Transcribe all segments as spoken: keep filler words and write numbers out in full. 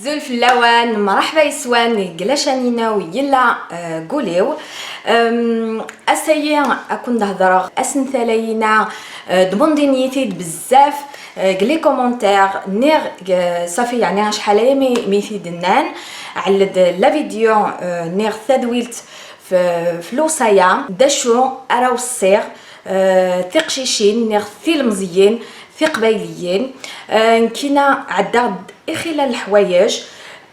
Azul fell-awen, mṛeḥba yes-wen deg lacanina-w yella, eh, gul-iw. Em, ass-ayi ad ken-d-hedreɣ asental-ayina, eh, d-mundin-iyi-t-id bezzaf, eh, deg les commentaires, niɣ, eh, safi, yeɛni acḥal aya mi, mi t-id-nnan, ɛelled la vidéo, eh, niɣ tadwilt f-, f lewṣaya, d acu ara weṣṣiɣ, eh, tiqcicin, niɣ tilemẓiyin, tiqbayliyin, eh, nekkina ɛeddaɣ-d i xilla leḥwayeǧ,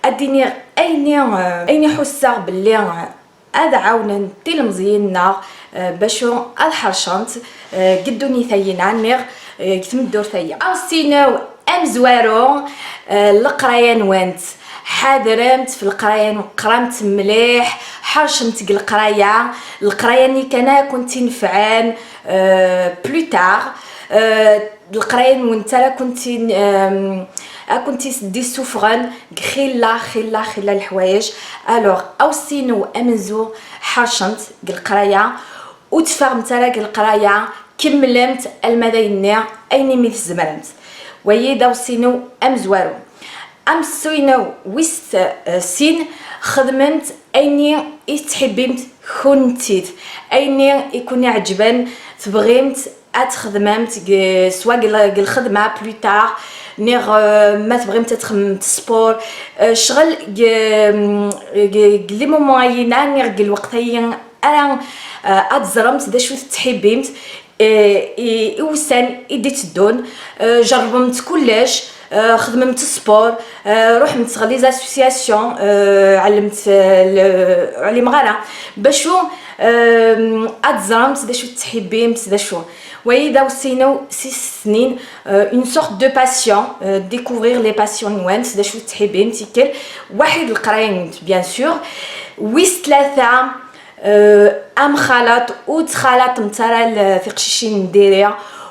ad d-iniɣ ayen i, eh, ayen i ḥusseɣ belli, eh, ad ɛawnen tilemẓiyin-nneɣ, eh, bacu ad ḥercent, eh, deg ddunit-ayina, niɣ, eh, deg tmeddurt-aya. Aweṣṣi-inu amezwaru, eh, leqraya-nwent. Ḥadremt f leqraya-nwen, qramt mliḥ, ḥercemt deg leqraya. Leqraya-nni kan ara kent-inefɛen, eh, plus tard. Eh, leqraya-nwen ara kent-in-, em, ad kent-id-ssufɣen deg xilla, xilla, xilla leḥwayeǧ. Alors, aweṣṣi-inu amenzu, ḥercemt deg leqraya, ur teffɣemt ara deg leqraya, kemmlemt alma d ayenni, ayen imi tzemremt. Wayi d aweṣṣi-inu amezwaru. Ameṣṣi-inu wis, eh, sin, xedmemt ayen i tettḥibbimt kuntit, ayen i kun-iɛeǧben, tebɣimt ad txedmemt g-, swa g-, g lxedma plus tard, niɣ, eh, ma tebɣimt ad txedmemt sport, eh, ccɣel g, g, g les moments-ayina, niɣ g lweqt-ayi ara, eh, ad teẓremt d acu tettḥibbimt, eh, i, i wussan i d-iteddun, eh, jerrbemt kullec, eh, xedmemt sport, eh, ruḥemt ɣer les associations, eh, ɛellemt, eh, le-, ur ɛlimeɣ ara. Bacu, eh, ad teẓremt d acu tettḥibbimt, d acu. Wayi d aweṣṣi-inu si snin, eh, une sorte de passion, eh, découvrir les passions-nwent, d acu tettḥibbimt, tikkal, waḥid leqraya-nwent, bien sûr. Wis tlata, eh, amxalaṭ, ur ttxalaṭemt ara l-, tiqcicin n diri,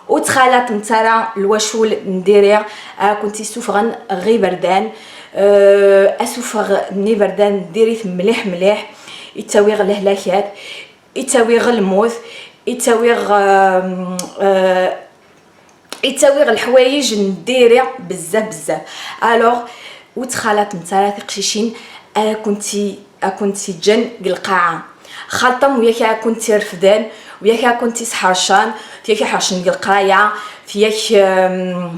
ur ttxalaṭemt ara lwacul n diri, ad kent-issufɣen ɣer iberdan. Eh, asufeɣ n iberdan diri-t mliḥ mliḥ, ittawi ɣer lehlakat, ittawi ɣer lmut, ittawi ɣer, eh, ittawi ɣer leḥwayeǧ n diri bezzaf, bezzaf. Alors, ur ttxalaṭemt ara tiqcicin ara kent-, ara kent-iǧǧen deg lqaɛa. Xalṭem wiyak ara kent-irefden, wiyak ara kent-isḥercen, tiyak iḥercen deg leqraya, tiyak, euh,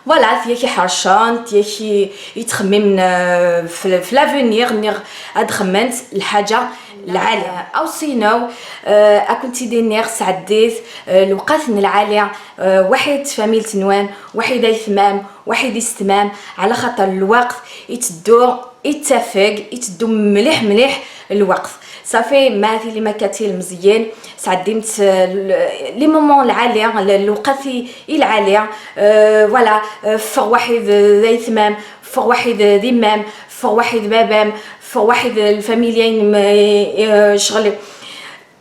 voilà, tiyak iḥercen, tiyak i-, yettxemmimen, euh, f, f l'avenir, niɣ ad xemmment lḥaǧa lɛali. Aweṣṣi-inu, euh, ad kent-id-iniɣ, sɛeddit, euh, lewqat n lɛali, euh, waḥid tfamilt-nwen, waḥid aytmam, waḥid isetmam, ɛla xaṭer lweqt iteddu, ittafeg, iteddu mliḥ, mliḥ lweqt. Safi, ma tilim akka d tilemẓiyin, sɛeddimt, euh, l-, les moments lɛali, l-, lewqat i, i lɛali, euh, voilà, euh, ffeɣ waḥid d aytmam, ffeɣ waḥid d imam, ffeɣ waḥid d babam, ffeɣ waḥid d lfamilya-inem, euh, ccɣel,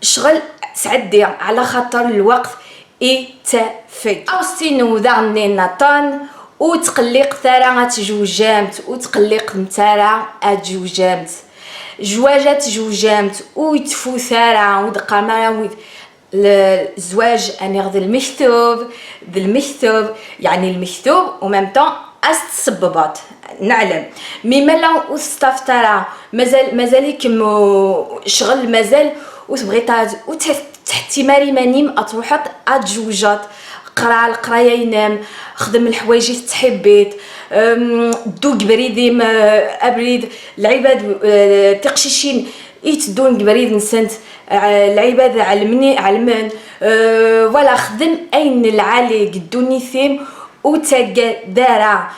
ccɣel sɛeddi, ɛla xaṭer lweqt ittafeg. Aweṣṣi-inu daɣen nniḍen, ur tqelliqet ara ad tjewjemt, ur tqelliqemt ara ad tjewjemt. Zzwaǧ ad tjewjemt, ur yettfut ara, ur d-qqarem ara wid, le-, zzwaǧ, aniɣ d lmektub, d lmektub, yeɛni lmektub, en même temps, ad s-tsebbbeḍ, neɛlem. Mi mala ur testaffeḍ ara, mazal, mazal-ikem, uh, ccɣel, mazal ur tebɣiḍ ara, ur tt-, ttḥettim ara iman-im ad truḥeḍ ad tjewjeḍ. Qra leqraya-inem, xdem leḥwayeǧ i tettḥibbiḍ, um, ddu deg ubrid-im, uh, abrid, lɛibad, uh, tiqcicin i iteddun deg ubrid-nsent, uh, lɛibad ɛelmen, ɛelmen, uh, voilà, xdem ayen n lɛali deg ddunit-im, ur ttaggad ara.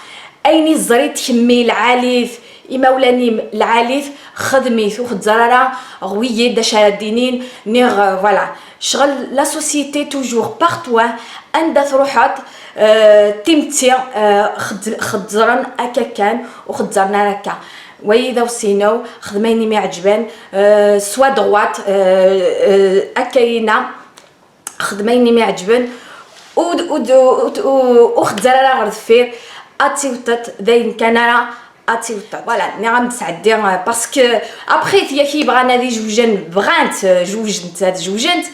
Ayen i teẓriḍ kemmi lɛali-t, imawlan-im lɛali-t, xdem-it, ur xezzar ara ɣer wiyi d acu ara d-inin, niɣ, euh, voilà. Ccɣel, la société toujours par toi, anda truḥeḍ, euh, timetti, euh, xedz-, xezzren akka kan, ur xezzren ara akka. Wayi d aweṣṣi-inu, xdem ayen i m-iɛeǧben, euh, sois droite, euh, euh, akka yina. Xdem ayen i m-iɛeǧben, ur d-, ur d-, ur d-, ur, ur xezzar ara ɣer deffir, ad tiwṭeḍ d ayen kan ara ad tiwṭeḍ. Voilà, nniɣ-am-d sɛeddi, euh, parce que après, tiyak yebɣan ad ijewjen, bɣant, euh, jewjent, ad jewjent,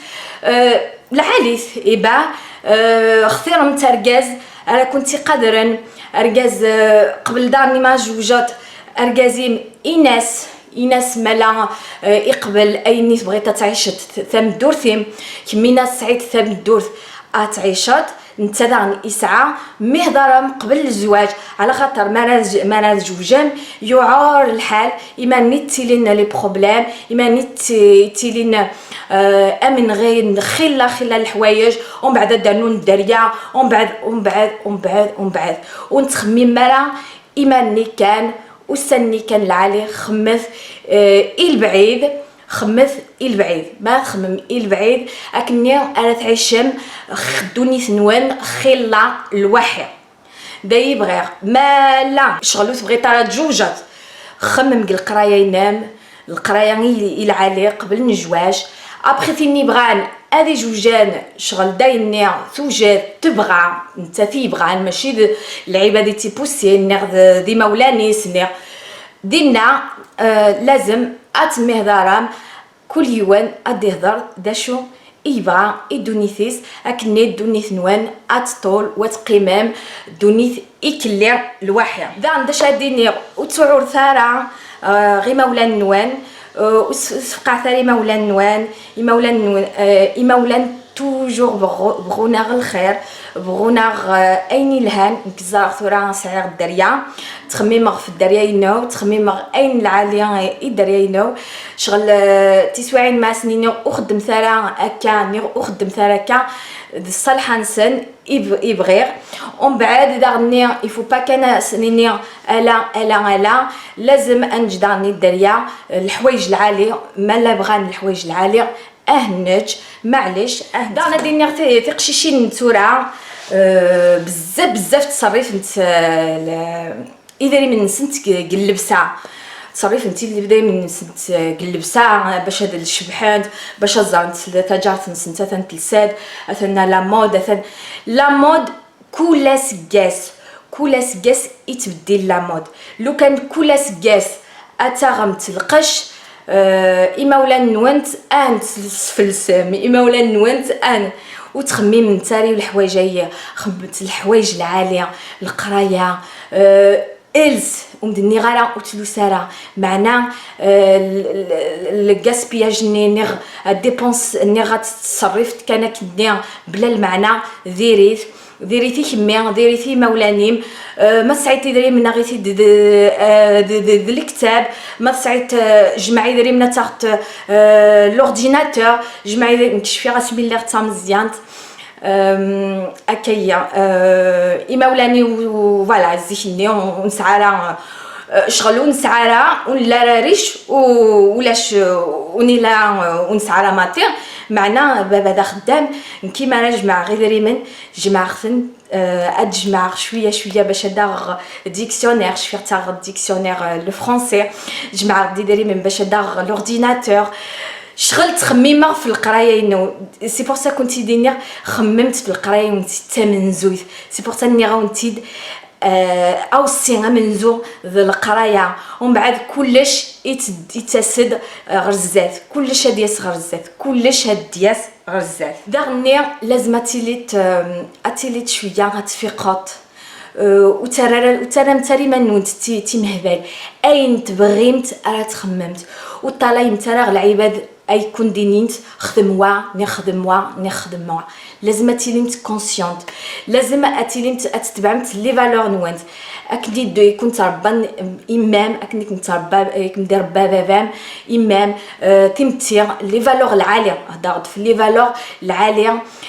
euh, lɛali-t, iba, euh, xtiremt argaz ara kent-iqadren, argaz, euh, qbel daɣen ma tjewjeḍ, Argaz-im, in-as, in-as ma la, eh, iqbel ayen i tebɣiḍ ad tɛiceḍ t-, tameddurt-im, kemmini tesɛiḍ tameddurt ad tɛiceḍ, netta daɣen isɛa, mi hḍerem qbel zzwaǧ, ɛla xaṭer mi ara z-, mi ara tjewǧem, yuɛer lḥal, iman-nni ttilin les problèmes, iman-nni tt-, ttilin, eh, amenɣi n xilla, xilla leḥwayeǧ, umbeɛd ad d-rnun dderya, umbeɛd, umbeɛd, umbeɛd, umbeɛd. Ur nettxemmim ara iman-nni kan, ussan-nni kan lɛali, xemmet, eh, i lebɛid, xemmet i lebɛid. Ma txemmem i lebɛid, akkenni ara tɛicem x-, ddunit-nwen xilla lwaḥi. D ayi bɣiɣ. Ma la, ccɣel ur tebɣiḍ ara tjewjeḍ, xemmem deg leqraya-inem, leqraya i, i lɛali qbel nnejwac. Après, tin yebɣan ad ijewjen, ccɣel d ayenni tewjed, tebɣa, nettat i yebɣan, mačči d lɛibad i tt-ipussin, niɣ d, d imawlan-is, niɣ dinna, eh, lazem ad temmihḍarem, kul yiwen ad d-ihḍer d acu i yebɣa i ddunit-is, akkenni ddunit-nwen ad teṭṭul, u ad teqqimem ddunit ikelli lwaḥi. Daɣen d acu ad d-iniɣ, ur ttɛuret ara, eh, imawlan-nwen, eh, ur s-, ur sfeqɛet ara imawlan-nwen, imawlan-nwen, eh, imawlan toujours bɣu-, bɣun-aɣ lxir, bɣun-aɣ, eh, ayen ilhan. Nekk ẓriɣ tura sɛiɣ dderya, ttxemmimeɣ ɣef dderya-inu, ttxemmimeɣ ayen lɛali i dderya-inu. Ccɣel, eh, tiswiɛin ma asen-iniɣ ur xeddmet ara akka, niɣ ur xeddmet ara akka, d ṣṣalḥa-nsen i b-, i bɣiɣ. Umbeɛd daɣenni, il faut pas kan asen-iniɣ ala, ala, ala. Lazem ad neǧǧ daɣenni dderya, eh, leḥwayeǧ lɛali, ma la bɣan leḥwayeǧ lɛali, ah nečč, maɛlic, ah. Daɣen ad d-iniɣ ti-, tiqcicin n tura, eh, bezzaf, bezzaf ttṣerrifent, eh, l-, idrimen-nsent deg, deg llebsa. Ttṣerrifent idrimen-nsent, eh, deg llebsa, eh, bac ad cebḥent, bac ad ẓrent taǧart-nsent, atan telsa-d, atan la mode, atan la mode. Kul aseggas, kul aseggas i tbeddil la mode. Lukan kul aseggas ad taɣemt lqecc, eh, imawlan-nwent ad sfelsem, imawlan-nwent ad ur ttxemmimemt ara i leḥwayeǧ-ayi, xemmemt leḥwayeǧ lɛali, leqraya, eh, els, ur m-d-nniɣ ara ur tlus ara, meɛna, eh, l-, l-, le gaspillage-nni, niɣ, eh, dépense, niɣ ad tettṣerrifeḍ kan akken-nni bla lmeɛna, diri-t. Diri-t i kemmi, diri-t i imawlan-im. Eh, ma tesɛiḍ idrimen, aɣ-it-id d, eh, d, d, d lektab. Ma tesɛiḍ, eh, jmeɛ idrimen ad taɣeḍ, eh, l'ordinateur. Jmeɛ idrimen, nekk cfiɣ asmi lliɣ d tameẓyant. Ehm, akka-ya, eh, imawlan-iw, voilà, zik-nni ur, ur nesɛi ara, eh, ccɣel ur nesɛi ara, ur nelli ara riche, u ulac, eh, ur nella, eh, ur nesɛi ara maṭi. Meɛna baba d axeddam, nekk mi ara jemɛeɣ idrimen, jemɛeɣ-ten, eh, ad jemɛeɣ cwiya, cwiya bac ad d-aɣeɣ dictionnaire, cfiɣ ttaɣeɣ dictionnaire, eh, le français, jemɛeɣ-d idrimen bac ad d-aɣeɣ l'ordinateur. Ccɣel ttxemmimeɣ f leqraya-inu. C'est pour ça kunt-id-iniɣ xemmemt f leqraya-nwen, d tamenzuyt. C'est pour ça nniɣ-awen-tt-id, eh, awessi amenzu d leqraya. Umbeɛd kullec i tt-, ittas-d, eh, ɣer zdat. Kullec ad d-yas ɣer zdat. Kullec ad d-yas ɣer zdat. Daɣenni, lazem ad tiliḍ, eh, ad tiliḍ cwiya, ad tfiqeḍ. Eh, ur ttarra-, ur ttarramt ara iman-nwent d ti-, d timehbal. Ayen tebɣimt ara txemmemt. Ur ṭṭalayemt ara ɣer lɛibad ay kun-d-inint xdem wa, neɣ xdem wa, neɣ xdem wa. Lazem ad tilimt consciente. Lazem ad tilimt, ad tetbeɛemt les valeurs-nwent. Akken i d-, i kun-ttrebban imam, akken i ken-ttrebba, i ken-d-irebba baba-m, imam, eh, timetti, les valeurs lɛali. Hder-d f les valeurs lɛali,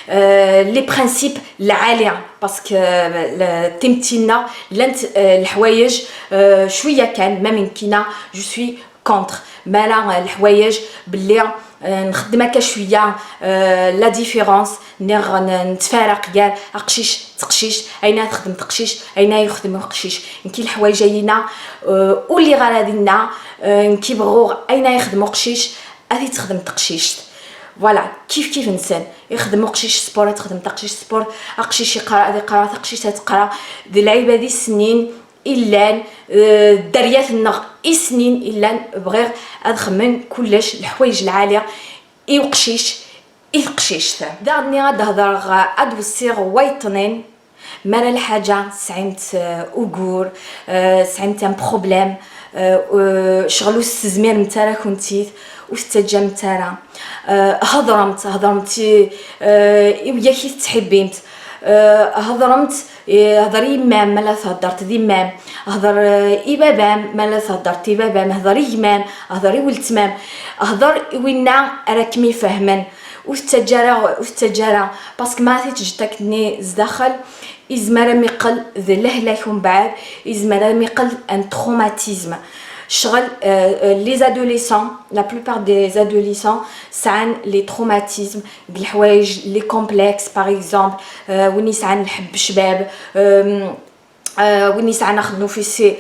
eh, les principes lɛali. Parce que, eh, le-, timetti-nneɣ llant, eh, leḥwayeǧ, eh, cwiya kan, même nekkina, je suis contre. Mi ara, eh, leḥwayeǧ belli, eh, nxeddem akka cwiya, eh, la différence, neɣ n-, nettfaraq gar aqcic d teqcict, ayen ara texdem teqcict, ayen ara yexdem uqcic. Nekki leḥwayeǧ-ayina, eh, ur lliɣ ara dinna, eh, nekki bɣuɣ ayen ara yexdem uqcic, ad t-texdem teqcict. Voilà, kif kif-nsen. Ixdem uqcic sport, ad texdem taqcict sport, aqcic iqra, ad iqra, taqcict ad teqra. D lɛibad i snin, illan, eh, dderya-nneɣ i snin illan, bɣiɣ ad xemmen kullec, leḥwayeǧ lɛali i uqcic, i teqcict. Daɣenni ad d-hedreɣ, ad d-wessiɣ wayeṭnin, mi ara lḥaǧa tesɛimt, eh, ugur, eh, tesɛimt un problème, Eh, eh, ccɣel ur s-tezmiremt ara kuntit, ur tettaǧǧamt ara. Eh, hedṛemt, hedṛemt i, eh, i wiyak i tettḥibbimt. Eh, hedṛemt, eh, hedṛ i yemma-m ma la theddṛeḍ d yemma-m. Hedṛ, eh, i baba-m ma la theddṛeḍ i baba-m. Hedṛ i gma-m, hedṛ i weltma-m. Hedṛ i winna ara kem-ifehmen. Ur tettaǧǧa ara, ur tettaǧǧa ara, parce que ma ara t-teǧǧeḍ akkenni zdaxel, izmer ad m-iqqel d lehlak umbeɛd, izmer ad m-iqqel un traumatisme. Ccɣel, euh, euh, les adolescents, la plupart des adolescents sɛan les traumatismes, deg leḥwayeǧ, les complexes, par exemple, euh, win yesɛan lḥebb ccbab, euh, euh, win yesɛan axednuf issi,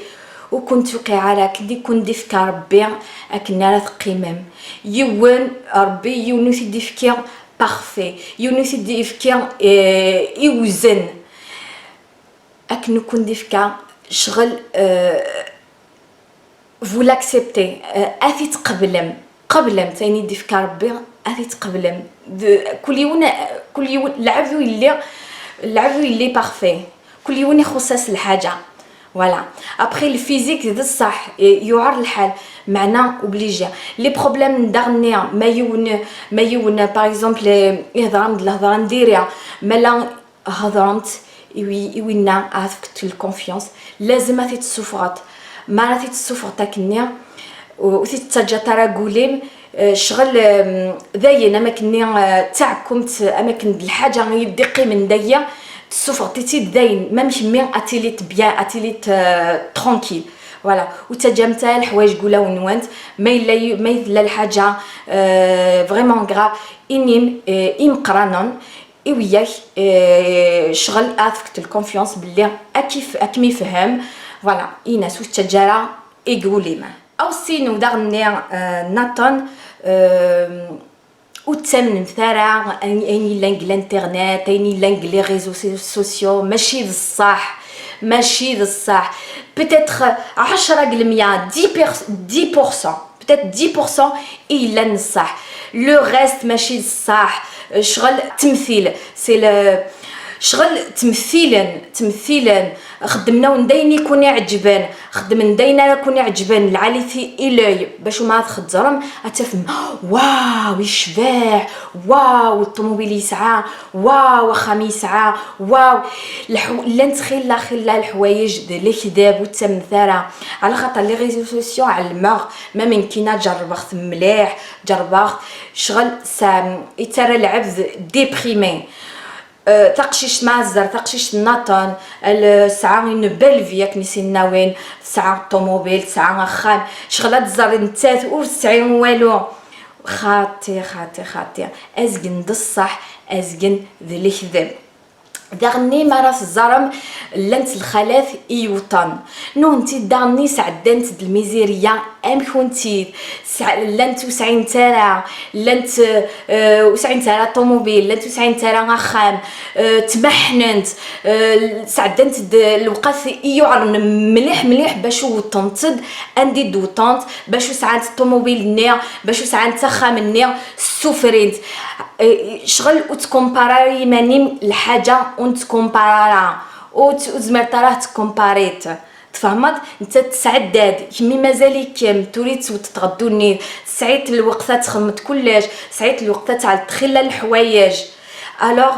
ur ken-tuqiɛ ara, akken i ken-d-ifka Rebbi, akken ara teqqimem. Yiwen, Rebbi yiwen ur t-id-ifki parfait, yiwen ur t-id-ifki, euh, iwzen. Akken ur ken-d-ifka ccɣel, euh, vous l'acceptez, euh, ad t-tqeblem, qeblem ayen i d-ifka Rebbi, ad t-tqeblem. De, kul yiwen, kul yiwen, lɛebd ur yelli, lɛebd ur yelli parfait, kul yiwen ixuṣṣ-as lḥaǧa. Voilà. Après, le physique d ṣṣeḥ, eh, yuɛer lḥal, meɛna obligé. Les problèmes daɣenni, ma yiwen, ma yiwen, par exemple, eh, ihedṛ-am-d lehedṛa n diri, ma la hedṛemt i wi-, i winna ara tefkeḍ la confiance, lazem ad t-id-tessufɣeḍ. Ma ara t-id-tessufɣeḍ akkenni, ur, ur t-id-tettaǧǧaḍ ara deg wul-im, eh, ccɣel, em, dayen, am akkenni, eh, d taɛekkumt, am akken d lḥaǧa i d-iqqimen dagi, tessufɣeḍ-itt-id dayen, même kemmi ad tiliḍ bien, ad tiliḍ, eh, tranquille. Voilà, ur ttaǧǧamt ara leḥwayeǧ deg wulawen-nwent, ma yella y-, ma tella lḥaǧa, eh, vraiment grave, inim, eh, imeqqranen, i wiyak, eh, ccɣel ad tefkeḍ la confiance belli ad k-if-, ad kem-ifhem. Voilà, in-as ur ttaǧǧa ara i deg wul-im. Aweṣṣi-inu daɣenni, eh, Nathan, eh, ur ttamnemt ara ayen, ayen yellan deg l'internet, ayen yellan deg les réseaux so-, sociaux, mačči d ṣṣeḥ, mačči d ṣṣeḥ. Peut-être ɛecra deg lemya, dix pour cent, peut-être dix pour cent i yellan d ṣṣeḥ. Le reste mačči d ṣṣeḥ. Ccɣel temtil, c'est le, ccɣel temtilen, temtilen. Xeddmen-awen-d ayen i kun-iɛeǧben, xeddmen-d ayen ara kun-iɛeǧben, lɛali-t i l'œil, bac uma ad txezzrem, ad tafem, waw, yecbeḥ, waw, ṭṭumubil yesɛa, waw, axxam yesɛa, waw. Leḥw-, llant xilla, xilla leḥwayeǧ d lekdeb, ur ttamnet ara. Ɛla xaṭer les réseaux sociaux, ɛelmeɣ, ma nekkina ǧerrbeɣ-t mliḥ, ǧerrbeɣ-t, ccɣel sa-, yettarra lɛebd déprimé. Euh, taqcict ma tẓer, taqcict n Nathan, elle, euh, tesɛa une belle vie akken i s-nnan, tesɛa ṭṭumubil, tesɛa axxam, ccɣel ad tẓer nettat ur tesɛi walu. Xaṭi, xaṭi, xaṭi. Azgen d ṣṣeḥ, azgen d lekdeb. Daɣenni mi ara teẓẓarem, llant lxalat i yewṭan. Nuhenti daɣenni sɛeddant-d lmizirya am kunti. Sɛ-, llant ur sɛint ara, llant, eh, ur sɛint ara ṭumubil, llant ur sɛint ara axxam, eh, ttmaḥnent, eh, sɛeddant-d lewqat i yuɛren mliḥ, mliḥ bac wwḍent-d anda i d-wwḍent, bac ur sɛant ṭumubil-nni, bac ur sɛant axxam-nni, ssufrint. Eh, ccɣel ur ttkumpar ara iman-im lḥaǧa ur nettkumpar ara, ur tt-, ur tezmireḍ ara ad tkumpariḍ. Tfehmeḍ? Nettat tesɛedda-d, kemmi mazal-ikem, tura i tettewteḍ ɣer ddunit, tesɛiḍ lweqt ad txedmeḍ kullec, tesɛiḍ lweqt ad tɛelleḍ xilla leḥwayeǧ. Alors,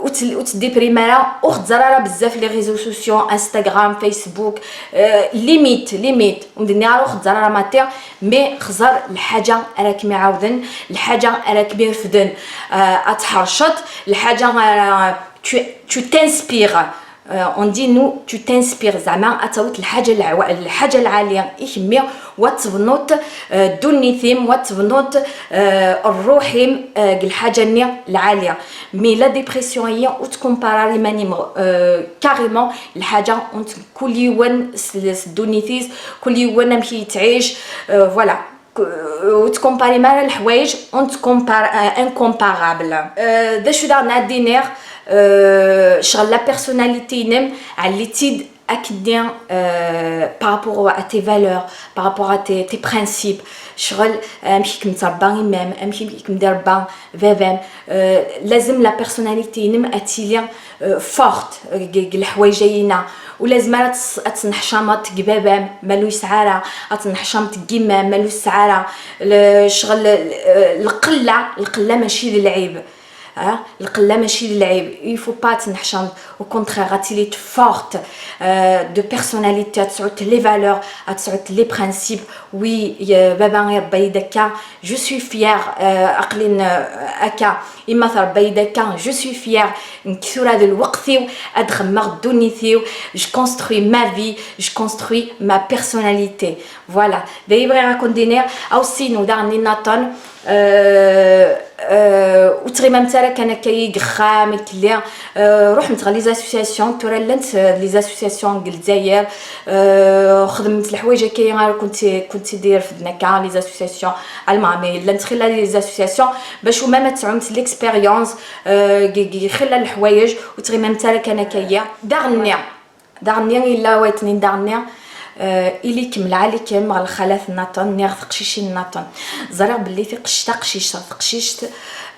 ur tt-, ur ttdiprim ara, ur xezzar ara bezzaf les réseaux sociaux, Instagram, Facebook, euh, limite, limite. Ur d-nniɣ ara ur xezzar ara maṭi, mais xezzar lḥaǧa ara kem-iɛawden, lḥaǧa ara kem-irefden, euh, ad tḥerceḍ, lḥaǧa ara, tu, tu t'inspires. Euh, on dit nous, tu t'inspires, zeɛma ad tawiḍ lḥaǧa lɛwa-, lḥaǧa lɛali i kemmi, wa tebnuḍ, euh, ddunit-im, wa tebnuḍ, euh, ṛṛuḥ-im, euh, deg lḥaǧa-nni lɛali. Mais la dépression-ayi ur ttkumpar ara iman-im, euh, carrément, lḥaǧa ur tt-, kul yiwen s, s ddunit-is, kul yiwen amek i yettɛic, euh, voilà. K-, ur ttkumparim ara leḥwayeǧ, ur ttkumpar-, euh, incomparable. Euh, d acu daɣen ad d-iniɣ, euh, ccɣel la personnalité-inem, ɛelli-tt-id akken-nni, euh, par rapport à tes valeurs, par rapport à tes, tes principes, ccɣel, euh, amek i kem-trebba imam, amek i kem-d-irebba baba-m, euh, lazem la personnalité-inem ad tili, euh, forte, euh, deg, deg leḥwayeǧ-ayina. Ur lazem ara ad tes-, ad tenneḥcameḍ deg baba-m, ma ur yesɛi ara, ad tenneḥcameḍ deg yemma-m, ma ur yesɛi ara, le-, ccɣel, euh, lqella, lqella mačči d lɛib. Ah, lqella mačči d lɛib. Il faut pas ad tenneḥcameḍ. Au contraire, ad tiliḍ forte, euh, de personnalité, ad tesɛuḍ les valeurs, ad tesɛuḍ les principes. Oui, euh, baba irebba-yi-d akka, je suis fière, euh, aql-in, euh, akka, yemma trebba-yi-d akka, je suis fière. Nekk tura d lweqt-iw ad xemmeɣ ddunit-iw. Je construis ma vie, je construis ma personnalité. Voilà, d ayen bɣiɣ ad kent-d-iniɣ. Aweṣṣi-inu daɣen-nni, Nathan, euh, euh, ur ttɣimamt ara kan akka i yexxam, ikelli, euh, ruḥemt ɣer les associations. Tura llant, euh, les associations deg Lezzayer, euh, xedmemt leḥwayeǧ akka ara kent-, kent-id-irefden akka, les associations allemame, llant xilla les associations, bac au même ad tesɛumt l'expérience, euh, deg, deg xilla leḥwayeǧ, ur ttɣimamt ara kan akka. Daɣen-nni, Daɣen-nni yella wayeḍ-nni daɣen-nni, euh, ili-kem lɛali-kem ɣer lxalat n Nathan, niɣ teqcicin n Nathan. Ẓriɣ belli tiqc-, taqcict, teqcict,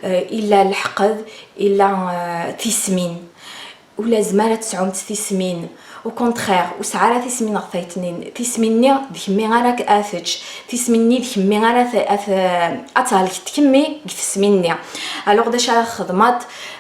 euh, illa leḥqed, illa, euh, tismin. Ur lazem ara ad tesɛumt tismin. Au contraire, ur sɛi ara tismin ɣef ayetnin. Tismin-nni d kemmi ara k-, ad tečč. Tismin-nni d kemmi ara t-, ad t-, ad thelkeḍ kemmi deg tesmin-nni. Alors, d acu ara txedmeḍ?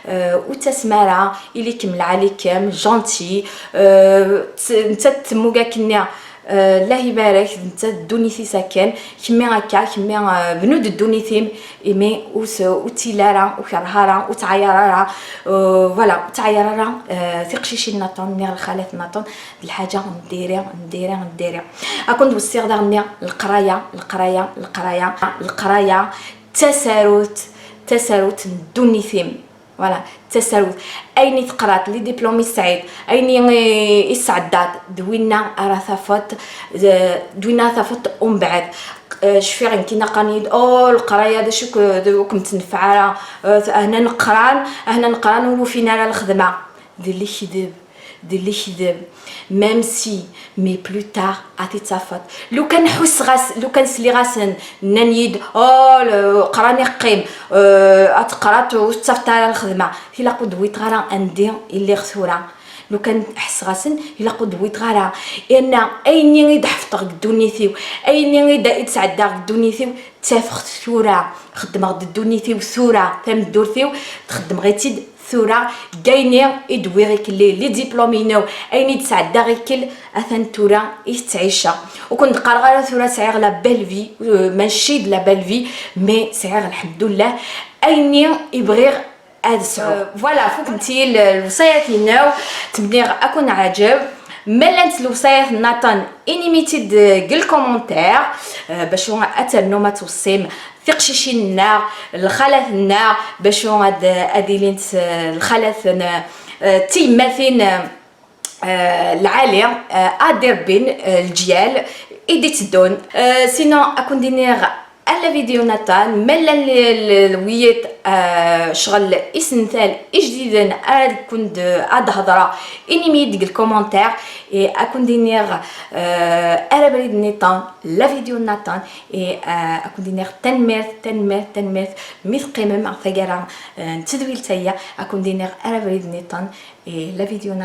Euh, ur ttasem ara, ili-kem lɛali-kem, gentil, euh, tt-, nettat temmug akkenni, euh, Allah ibarek, nettat ddunit-is akken, kemmi akka, kemmi, euh, bnu-d ddunit-im, imi ur s-, ur ttili ara, ur kerreh ara, ur ttɛayar ara, euh, voilà, ur ttɛayar ara, euh, tiqcicin n Nathan, niɣ lxalat n Nathan, d lḥaǧa n diri, n diri, n diri. Ad ken-d-weṣṣiɣ daɣen-nni, leqraya, leqraya, leqraya, leqraya, d tasarut, d tasarut n ddunit-im. Voilà, d tasarut. Ayen i teqraḍ, les diplômes i tesɛiḍ, ayen i, i tesɛeddaḍ, d winna ara tafeḍ, d, d winna ara tafeḍ umbeɛd. Eh, cfiɣ nekk naqan-iyi-d, oh, leqraya d acu k-, d, ur kem-tenfeɛ ara. Eh, ahna neqran, ahna neqran ur ufin ara lxedma. D lekdeb, d lekdeb. Même si, mais plus tard, ad t-id-tafeḍ. Lukan ḥusseɣ-as, lukan sliɣ-asen, nnan-iyi-d, oh, le-, qran iqqim, euh, ad teqraḍ ur tettafeḍ ara lxedma. Ilaq ur d-wwiḍeɣ ara anda i lliɣ tura. Lukan ḥesseɣ-asen, ilaq ur d-wwiḍeɣ ara. Yerna ayenni i d-ḥefḍeɣ deg ddunit-iw, ayenni i d-, i d-sɛeddaɣ deg ddunit-iw, ttafeɣ-t tura, xeddmeɣ-d ddunit-iw tura, tameddurt-iw, txeddmeɣ-itt-id tura, deg ayenni i d-wwiɣ ikelli, les diplômes-inu, ayen i d-sɛeddaɣ ikel, atan tura i tettɛiceɣ. Ur ken-d-qqareɣ ara tura sɛiɣ la belle vie, euh, mačči d la belle vie, mais sɛiɣ, lḥemdullah, ayenni i bɣiɣ ad sɛuɣ. Euh, voilà, fukent-iyi l-, lewṣayat-inu, ttmenniɣ ad ken-ɛǧeb. Ma llant lewṣayat n Nathan, inimit-id deg lkomantar, euh, bacu ad ternum ad tweṣṣim tiqcicin-nneɣ, lxalat-nneɣ, bacu ad, ad ilint, euh, lxalat n, euh, tiyemmatin, euh, lɛali, euh, ad d-irebbin, euh, lǧyal i d-itteddun. Euh, sinon, ad ken-d-iniɣ ar la vidéo n Nathan, ma llan l-, l-, wiyiḍ, euh, ccɣel isental ijdiden ad ken-d-, ad d-hedreɣ, inimit-id deg lkomantar, et ad ken-d-iniɣ, euh, ar abrid nniḍen, la vidéo n Nathan, et, euh, ad ken-d-iniɣ tanemmirt, tanemmirt, tanemmirt, mi teqqimem ɣer taggara, euh, n tedwilt-aya, ad ken-d-iniɣ ar abrid nniḍen, et la vidéo n Nathan.